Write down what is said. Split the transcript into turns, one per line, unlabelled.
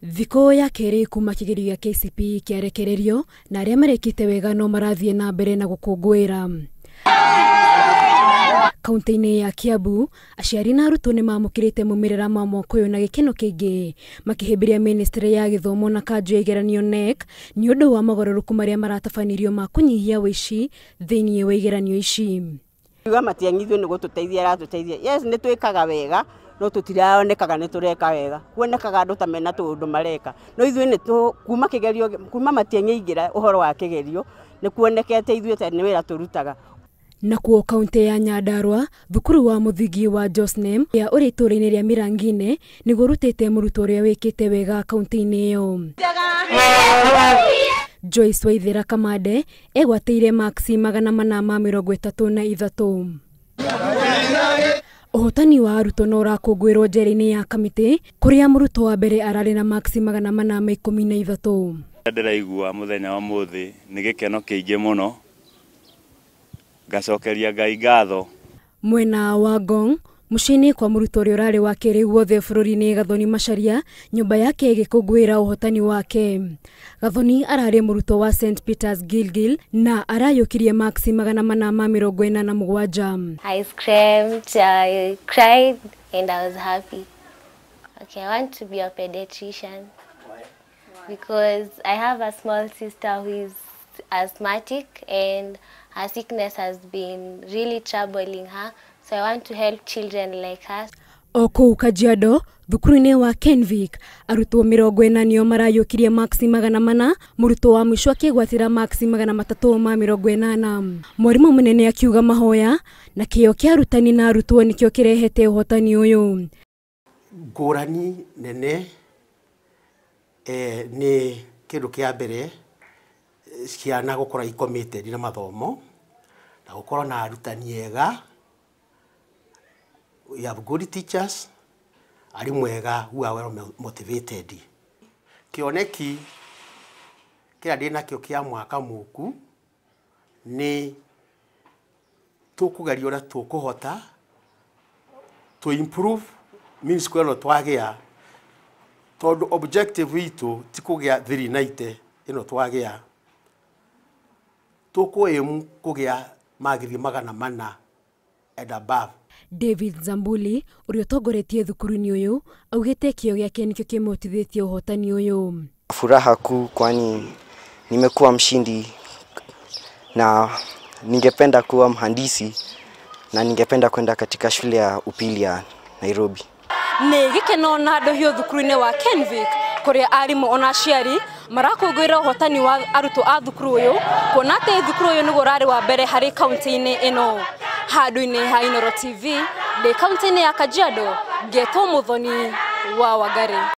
Thikũ ya kerĩ kuma kĩgerio gĩa KCPE kĩarekererio na arĩa marekĩte wega no marathiĩ na mbere na gũkũngũĩra. Kaunti-inĩ ya Kiambu, aciari na arutwo nĩ mamũkĩrĩte maumĩrĩra ma mwaka ũyũ na gĩkeno kĩingĩ, makĩhĩmbĩria ministry ya gĩthomo na kanjũ ya igeranio KNEC nĩ ũndũ wa mogarũrũku marĩa maratabanirio ma kũnyihia ũici thĩinĩ wa igeranio ici.
Uga Matiang'i ithuĩ nĩ gũtũteithia aratũteithia. Yes, nĩ twĩkaga wega no tũtiraonekaga nĩ tũreka wega, kuonekaga andũ ta mena tũũndũ mareka, no ithuĩ nĩ kuma kĩgerio, kuma Matiang'i aingĩra ũhoro wa kĩgerio nĩ kuonekete ithuĩ ta nĩ wĩra tũrutaga.
Nakuo kaunti ya Nyandarua, thukuru wa mũthingi wa Josnem ya ũrĩ itũũra-inĩ rĩa Mĩrangi-inĩ nĩguo ũrutĩte mũrutwo ũrĩa wĩkĩte wega kaunti-inĩ ĩyo. Joyce Waithera Kamande egwatĩire maksi 433. Ũhotani wa arutwo no ũrakũngũĩrwo njera-inĩ ya Kamĩtĩ kũrĩa mũrutwo wa mbere ararĩ na maksi 413.
Ndĩraigua mũthenya wa mũthĩ nĩ gĩkeno kĩingĩ mũno, ngacokeria Ngai ngatho.
Mwena wa Ngong, mũciĩ-inĩ kwa mũrutwo ũrĩa ũrarĩ wa kerĩ guothe bũrũri-inĩ Gathoni Macharia, nyũmba yake ĩgĩkũngũĩra ũhotani wake. Gathoni ararĩ mũrutwo wa St Peters Gilgil na arayũkirie maksi 487.
I screamed, I cried and I was happy. Okay, I want to be a pediatrician because I have a small sister who is asthmatic and her sickness has been really troubling her, so I want to help children like her.
O kũu Kajiado, thukuru-inĩ wa Kenvic, arutwo 40 nĩo marayũkirie maksi 400, mũrutwo wa mũico akĩgwatĩra maksi 380. Mwarimũ mũnene akiuga mahoya na kĩyo kĩa arutani na arutwo nĩkĩo kĩrehete ũhotani ũyũ.
Ngũrani nene nĩ kĩndũ kĩa mbere ciana gũkorwo ikomĩte na mathomo na gũkorwo na arutani ega. We have good teachers, arimũ ega who are well motivated. Kĩoneki kĩrĩa ndĩ nakĩo kĩa mwaka mũku nĩ tũkũgeria ũrĩa tũkũhota to improve means kwĩno twagĩa, tondũ objective itũ ti kũgĩa 390 ĩno twagĩa, tũkũ-aim kũgĩa magithi 400 and above.
David Zambuli ũrĩa ũtongoretie thukuru-inĩ ũyũ augĩte kĩyo gĩake nĩkĩo kĩmũhotithĩtie ũhotani ũyũ.
Furaha kuu kwani nimekuwa mshindi na ningependa kuwa mhandisi na ningependa kwenda katika shule ya upili ya Nairobi.
Nĩ gĩkeno na ndũhiũ thukuru-inĩ wa Kenvic kũrĩa arimũ ona aciari marakũngũĩra ũhotani wa arutwo a thukuru ũyũ, kuona atĩ thukuru ũyũ nĩguo ũrarĩ wa mbere harĩ kaunti-inĩ ĩno. Handũ-inĩ ha Inooro TV ndĩ kaunti-inĩ ya Kajiado, ngetwo Muthoni wa Wangari.